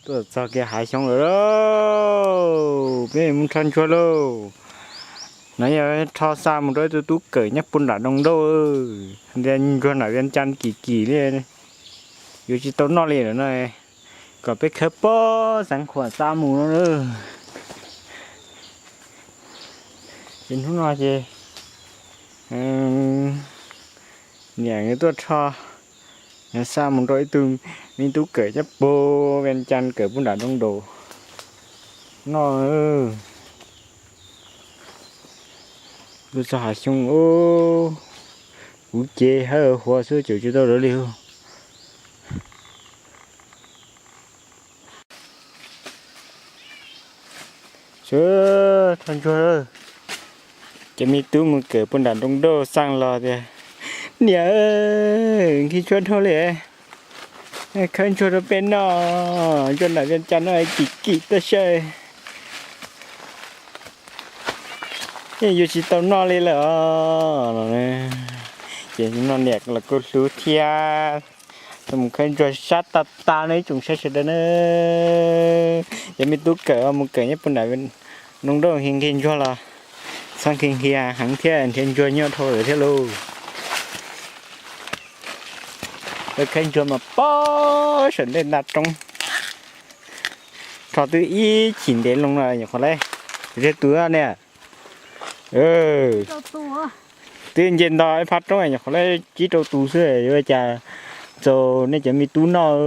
Tuaj txog kiag hav xyoob lawm lauj, peb mus rho ntsuag lauj. No yog rho xa mus rau ib tug tub kawm nyob puag nram Doo Dauj, ntias ntsuag nram Vias Cas kim kim li, yuav tsis tau noj li lawm no, kom peb khawb pob xeev khuam xa mus no. Ces hnub no ces niam tuaj rho xa mus rau ib tug me tub kawm nyob puag Vias Cas kawm puag nram Doo Dauj noj. Tuaj txog hav xyoob, kuv ces hawb huav xwb caum tsis tau lawv li. Sawv rho ntsuag, ces me tub mus kawm puag nram Doo Dauj xaj los tias, niam, nqhis ntsuag dhau li, khawb ntsuag rau peb noj, ntsuag nram Vias Cas no kim kim tab saib, yuav tsis tau noj li lawm os. Ces no niam los kuj hlub thiab. Tuaj mus khawb ntsuag sab tag tag no ib tsoom saib sawv daws na. Ces me tub kawm mus kawm nyob puag nram Doo Dauj nqhis nqhis ntsuag los txhob nqhis nqhis heev thiab nrhiav ntsuag nyuaj dhau lawm thiab lauj. Lawv khawb ntsuag mas pob saum ntej nta roob, rho twb ib chim ntev loo no nyuam qhuav lawm, zej tus ne. Twb nce nto ib phab roob nyuam qhuav lawm tsib rau tus xwb, yuav ua cas txaus nej cov me tub noj.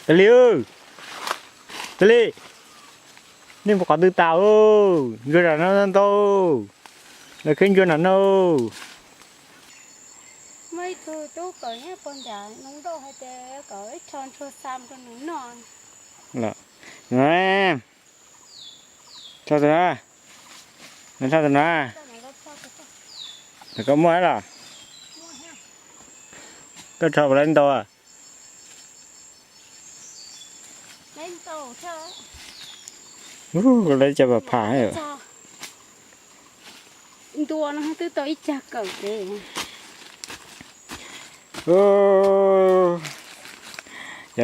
Tag li, tag li, nej mus qhov twg tas? Ntsuag nram no ntau, lawv khawb ntsuag nram no. Muaj ib tug tub kawm nyob puag nram Doo Dauj hais tias kom wb rho ntsuag xa rau nws noj. Rho tus no, rho tus no, koj muaj los? Koj rho puas lawv ntau? Lawv cov pam pham. Ntua no twb tau ib cag kawm ces. Cov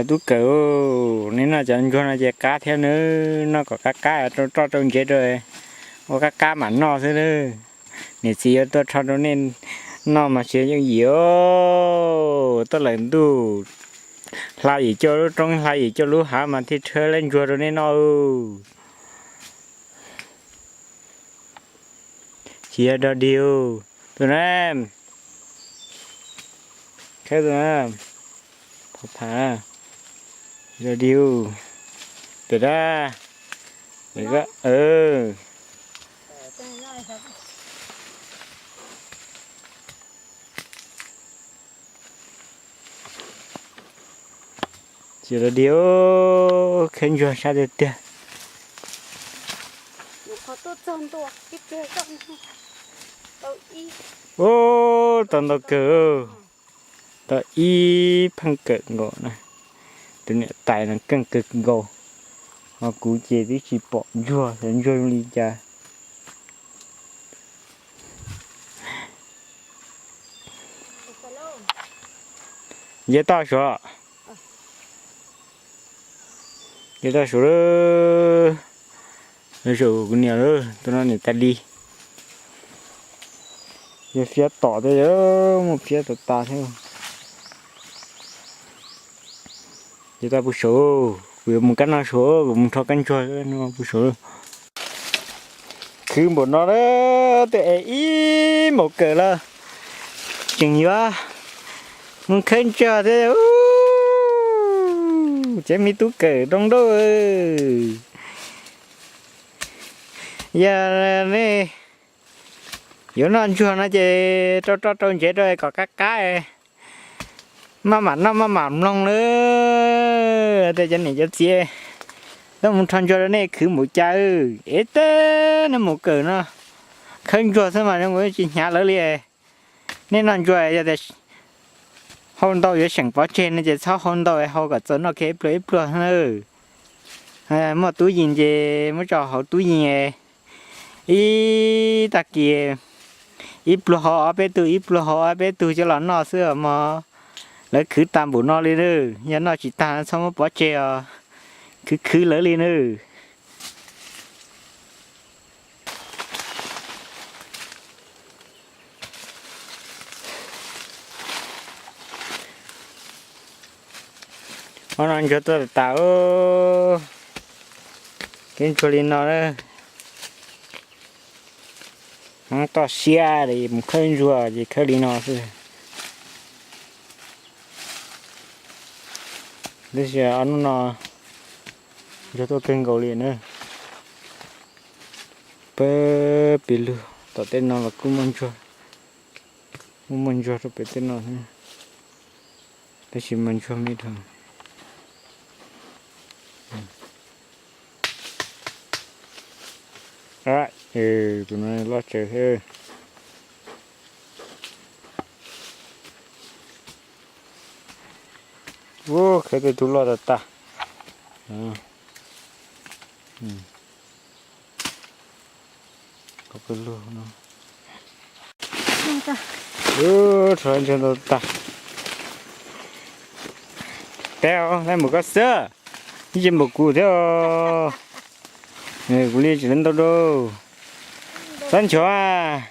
tub kawm, nej noj cov ntsuag no ces qab thiab nawb, noj kom qab qab rau roj rau ntsev rau, ua qab qab mam noj xwb nawb. Niam txiv yuav tuaj rho rau nej noj mas tsis yooj yim os. Tuaj lawm ntuj, hla yim cuaj lub roob, hla yim cuaj lub hav mas thiaj rhawb lawv ntsuag rau nej noj. Tsis yog dog dig, tus na, khawb tus na, phav phav, dog dig, pem dab, Ces los dig, khawb ntsuag sab tiag tiag. Ub, tau ntau kawg, tau ib pheej kawm nkaus na. Tus niam tais no keej kawg nkaus, ho kuv ces twb tsis pom ntsuag, ntsuag zoo li cas. Nce toj suav, nce toj suav lawm. Zaum kuv niam lawm, tus no niam tais li. Yog fiab tom thiab, muaj fiab tom tas thiab. Ces tau pus saud, kuv yuav mus kab noj suav, kuv mus rho kab ntsuag no pus saud. Khwv npaum no lawm, twb ev ib maum kawm los tseem yuav mus khawb ntsuag thiab. Ces me tub kawm Doo Dauj, yog nej yuav noj ntsuag no ces rau roj rau ntsev rau kom qab qab, maj mam noj maj mam mloog lawm. Tej cov niam cov txiv, tuaj mus rho ntsuag rau nej khwv npaum cas, ev teb nej mus kawm no khawb ntsuag xwb mas zoo tsis hnyav lawv li. Nej noj ntsuag yog tias hau ntau yuav seem pov tseg no ces txhob hau ntau, hau kom txaus noj kiag ib pluag ib pluag xwb. Muaj tub yees ces muab tso hauv tub yees, ib tag kis Ib pluag ho ob peb tug, ib pluag ho ob peb tug coj los noj xwb os mog. Lawv khwv tag npaum no li nawb, yog noj tsis tag txhob muab pov tseg os, khwv khwv lawv li nawb. Ob no ntsuag tuaj tas tas, kev ntsuag li no na. Hmoob toj siab li mus khawb ntsuag ces khawb li no xwb. Tab sis ob hnub no ntsuag tuaj kawg nkaus li na. Pab pis lug tom tej no los kuj muaj ntsuag, muaj muaj ntsuag rau pem tej no, tab sis mas ntsuag me dhau. Tus no loj tsawv thiab. Ub, khawb tej tug loj tas tas. Rho ntsuag ntau tas. Teb, teb npaum koj xwb, ib ce npaum kuv thiab. Kuv li tsis tau ntau dua. Txhob nchuav.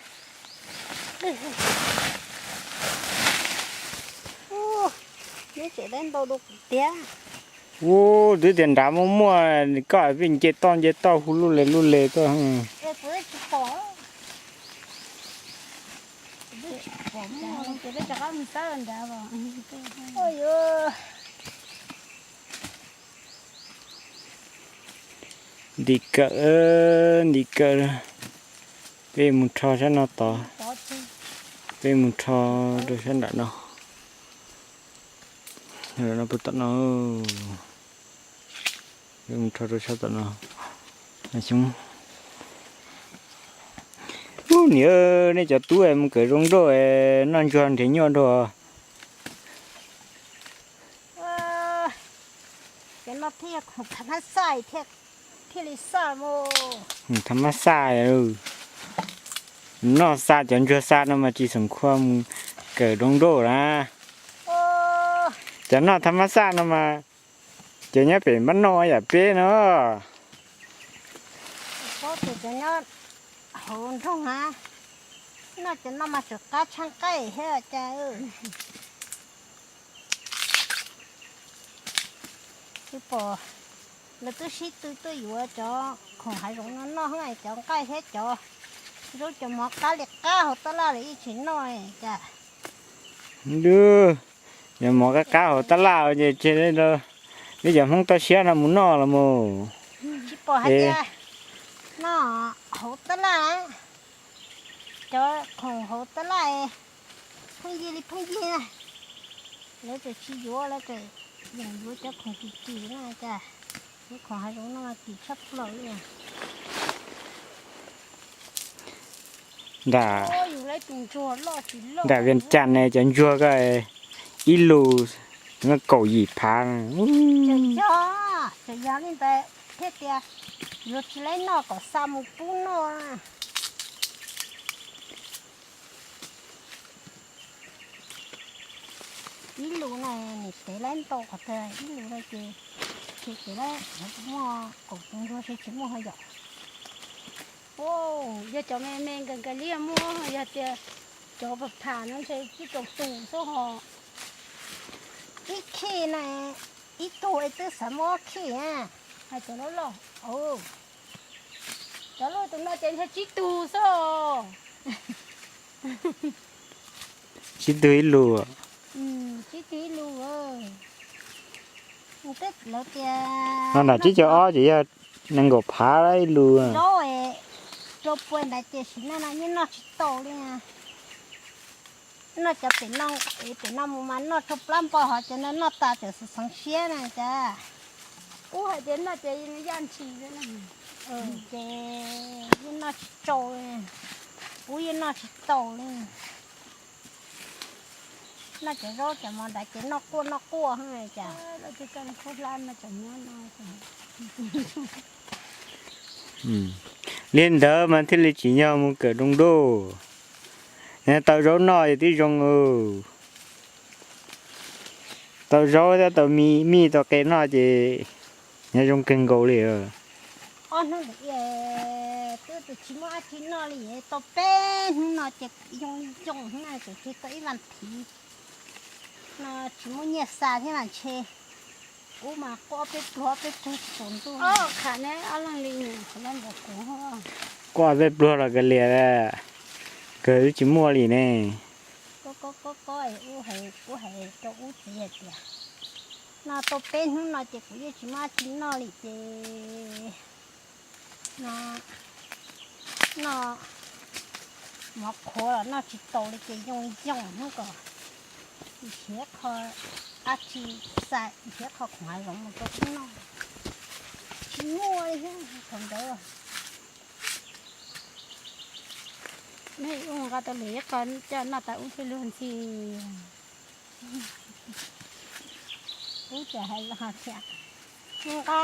Ub, twb tias nrad muaj muaj, koj pheej nce toj nce toj hu lub le lub le tuaj. Ntim kawm, ntim kawm. Peb mus rho sab no tod. Peb mus rho rau sab nram no. Tom no. Peb mus rho rau sab tom no. Xyoob. Ub, niam, nej cov tub mus kawm zoo nrauj, noj ntsuag nrhiav nyuaj dua. Cov no thiaj khoom tham mab xaj thiaj li xaj mus. Tham mab xaj, noj xa cov ntsuag xa no mas tsis xeem khuav mus kawm zoo nrauj na. Cov noj tham mab xaj no mas cov nyob pem npab no yam peb no. Cov nyob hauv nroog na, noj cov no mas tseem qab tshaj nqaij thiab cas. Twb pom lawv twb sib tw tuaj yuav cov khoom hav zoov no noj, cov nqaij thiab cov zaub cov mov qab li qab hauv tab laj lawv yeej tsis noj cas. Yog mov qab qab hauv tab laj ces tseg, peb cov Hmoob toj siab no mus noj los mus. Tsis pom hais tias noj hauv tab laj, cov khoom hauv tab laj pheej yig li pheej yig na. Lawv tseem tsis yuav, lawv tseem yeem yuav cov khoom kim kim na cas. Cov khoom hav zoov no kim tshaj plaws li. Nram Vias Cas ne cov ntsuag ko ib lus kaum yim phav. Tseem yog, tseem yog li ntawd thiaj tias yuav tsis laib noj kom xa mus pub noj. Ib lus no nim tev laib ntau qhov twg, ib lus no ces tsis tev laib, muaj kaum tus ntsuag seb tsis muaj ho yom. Yog cov me me nkawd nkawd liaj muaj, yog tias cov pham pham no ntshe tsib rau tus xwb ho. Ib khij na, ib tug es twb xav muab ob khij na. Hais cov loj loj, cov loj tus no ces ntshe tsib tug xwb. Tsib tug ib lus. Tsib tug ib lus. Lawv tias no nram tsib caug ob ces yog nees nkaum phav ib lus. Zaub rau pua nrad ces sim neej no yeej noj tsis tau li. Noj cov pem no, pem no mus mas noj tsau plab npo hov ces no noj tas tseem xeev siab na cas. Ub hais tias noj ces yaj ntshis ces yeej noj tsis tsau, ub yeej noj tsis tau li. Noj cov zaub cov mov nrad ces noj quaj noj quaj cas. Li ntawd mas thiaj li tsim nyog mus kawm nroo nrauj. Tau zaub noj twb zoo. Tau zaub thiab tau mij, mij tau qe noj ces nyob zoo kawg nkaus li. Ob hnub twb tsis muaj dab tsi noj li, tau peb hnub no ces yoo li yoo na, tseem tseg tau ib vas thiv no tsis muaj nyiaj xa thiab mas ntshe kuv mas quaj peb pluag peb pluag tsaus ntuj. Qham ne ob leeg li nws qhov lab npam kuv. Quaj peb pluag los kawg liam, kawg twb tsis muaj li ne. Kob kob kob es ub hais, kuv hais rau ub txiv hais tias no tau peb hnub no ces kuv yeej tsis muaj dab tsi noj li ces no noj mov qhuav los noj tsis taus li ces yoo li yoo hnub ko, nrhiav qho dab tsi xa, nrhiav qho khoom hav zoov mus rau ub noj, tsis muaj li thiab thaum ntawd. Neb ub nqa tau lwm ib qho coj noj tas ub thiaj luag ntxhi. Ub ces hais los tias nqa,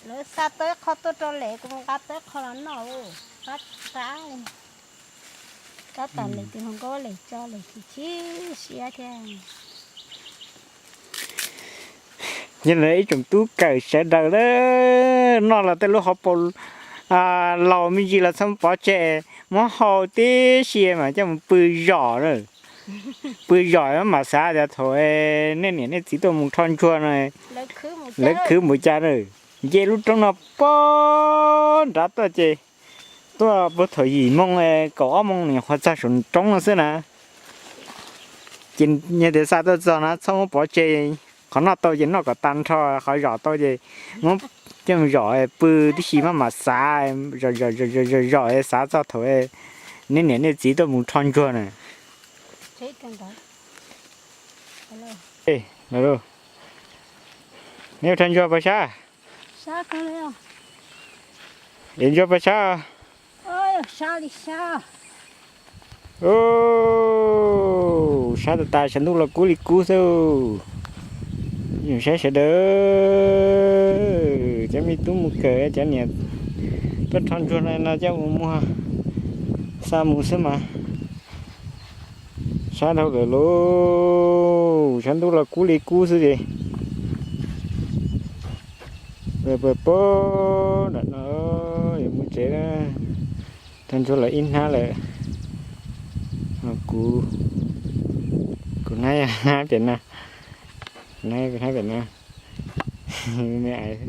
lawv xa tau ib qho tuaj rau lem, kuv nqa tau ib qho los noj, qab qab li. Tab tom lem tus hluas nkauj lem tso lem chim chim siab thiab. Yog li ib tsoom tub kawm sawv daws, noj los tej lub hauv paus laus me ntsis los txhob pov tseg, muab hau tib si mas coj mus pw zom na. Pw zom mam xav tias thaum nej niam nej txiv tuaj mus rho ntsuag no lawv khwv mus cas na. Nce lub roob no pog nrad tuaj ces tuaj puag thaum yim moo kaum ob moo nyuam qhuav txog saum roob no xwb na. Ces yog tias xa tuaj txog na txhob muab pov tseg, qhov noj tau ces noj kom tag nrho, qhov zom tau ces muab coj mus zom pw tib si maj mam xav, zom zom xav txog thaum nej niam nej txiv tuaj mus rho ntsuag na. Neb rho ntsuag puas sab? Es ntsuag puas sab? Sab tas tas, sav ntuj los kub li kub xwb. Saib sawv daws, cov me tub mus kawm, cov niam tuaj rho ntsuag no coj mus muag xa mus xwb mas. Sab dhau lawm lauj, sav ntuj los kub li kub xwb ces. Pag pag pag nram no yuav mus tsev na. Tag ntsuag lawm ib hnab lawm. Kuv, kuv hnab, hnab pem no, hnab, hnab pem no. Me aiv,